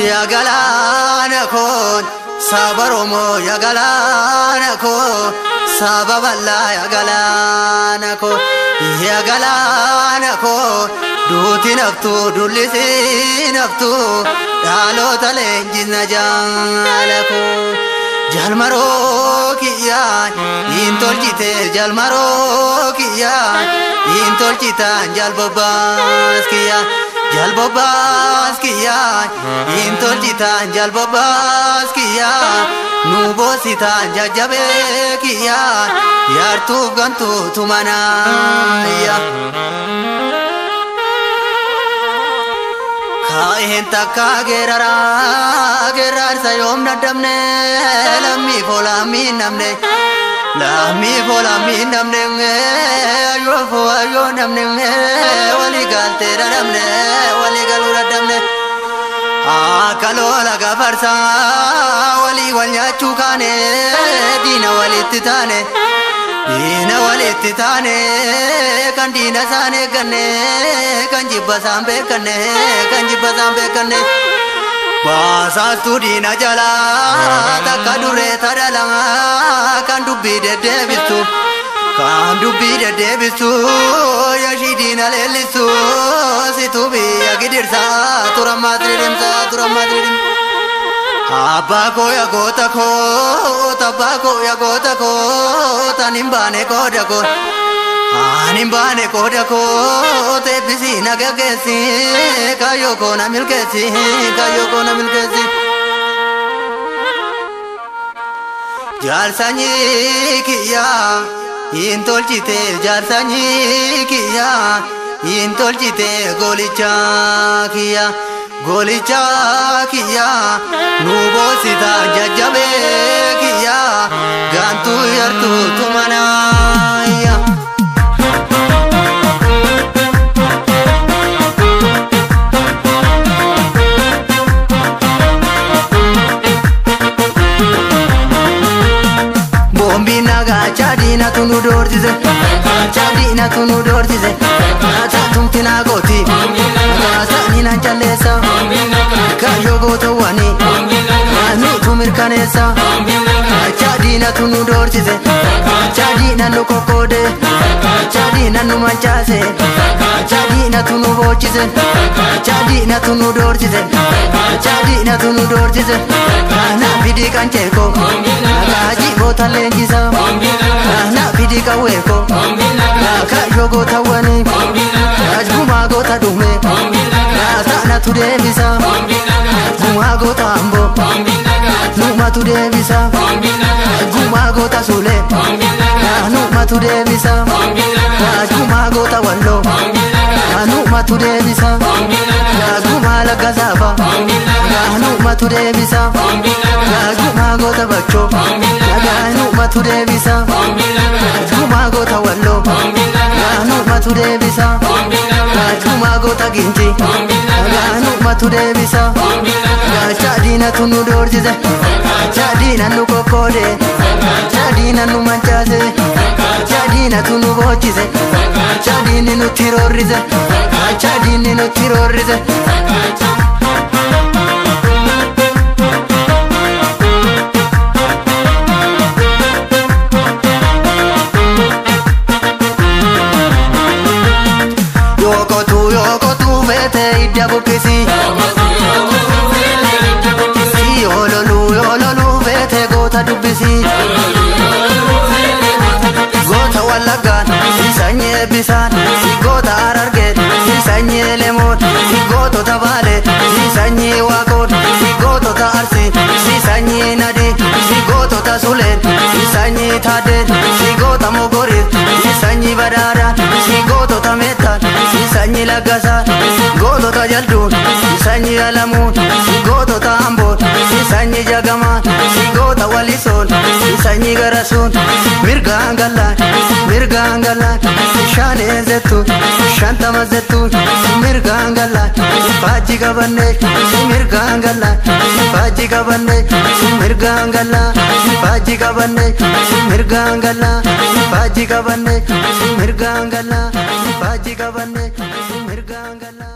Ya galaana koon saba Oromoo ya galaana koo saba bal'aa ya galaana koo ya galaana koo duuti naftu dullisi naftu dhaloota leenjisna jaala koo jalmaroo kiyyaan hin tolchite jalmaroo kiyyaan hin tolchitaan jalbobbaas kiyyaan jalbobbaas kiyyaan hin tolchitaan jalbobbaas kiyyaan nu boositaan jajjabee kiyyaan yaartuuf gantuutu manaa. Kaa'een takka geeraraa geeraarsa yoom dadhabne lammii foolaamii namne lammii foolaamii namne ayyoo foo ayyoo namne walii galtee dadhabne walii galuu dadhabne akka lola gafarsaa walii wal nyaachuu kaane diina walitti taane. Diina walitti taane kan diina isaan eegganne kan jibba isaan beekanne kan jibba isaan beekanne baasaastuu diina jalaa takka duree tadhalaa kan dubbii deddeebistu kan dubbii deddeebistu yashii diina leellistu situu biyya gidirsaa turammaa diriirimsaa turammaa diriirimsaa. Abbaa koo yaa goota koo abbaa koo yaa goota koo ani hin baane qooda koo ani hin baane qooda koo teebbisii na gaggeessi kaayyoo koo na milkeessi kaayyoo koo na milkeessi. Jaarsanyii kiyyaa hin tolchite jaarsanyii kiyyaa hin tolchite goolicha kiyyaa. Goolicha kiyyaa nu boosita jajjabee kiyyaa gaantuu yartuu tumanaa. Boombii nagaa chaadiina tunu doorsise chaadiina tunu doorsise tumti naa gooti saani naan calleessa kaayyoo gootawwanii nutu mirkaneessa chaadiina tunu doorsise chaadiina nu kokkoode chaadiina nu mancaase chaadiina tunu boochise chaadiina tunu doorsise chaadiina tunu doorsise na fidii qanceeko kaajii goota leenjisa na fidii qawweeko kaayyoo gootawwanii gumaa goota dhume saanatu deebisa gumaa goota amboo numatu deebisa gumaa goota sulee numatu deebisa gumaa goota walloo numatu deebisa gumaa laggasaafa numatu deebisa gumaa goota bachoo numatu deebisa gumaa goota walloo numatu deebisa gumaa goota ginji numatu deebisa chaadiina tunu doorsise chaadiina nu kokkoode chaadiina nu mancaase chaadiina tunu boochise chaadiinni nutti roorrise chaadiinni nutti roorrise. Yookotuu feete idda buqqisi yoo loluu feete goota dubbisi goota Wallaggaan sanyii Eebbisaan goota Harargeen sanyii Lemoon gootota Baalee sanyii Waaqoon gootota Arsii sanyii Nadii gootota Suleen sanyii Taaddeen goota Mogoriis sanyii Badhaadhaan gootota Meettaan sanyii Laggasaan gootota Jalduun sanyii Alamuun gootota Amboon sanyii Jagamaan goota Walisoon sanyii Garasuun mirgaan gallaan mirgaan gallaan shaaneen zettuun shantama zettuun mirgaan gallaan faajji qabannee mirgaan gallaan faajji qabannee mirgaan gallaan faajji qabannee mirgaan gallaan faajji qabannee mirgaan gallaan. Faajjii qabanne mirgaan galla.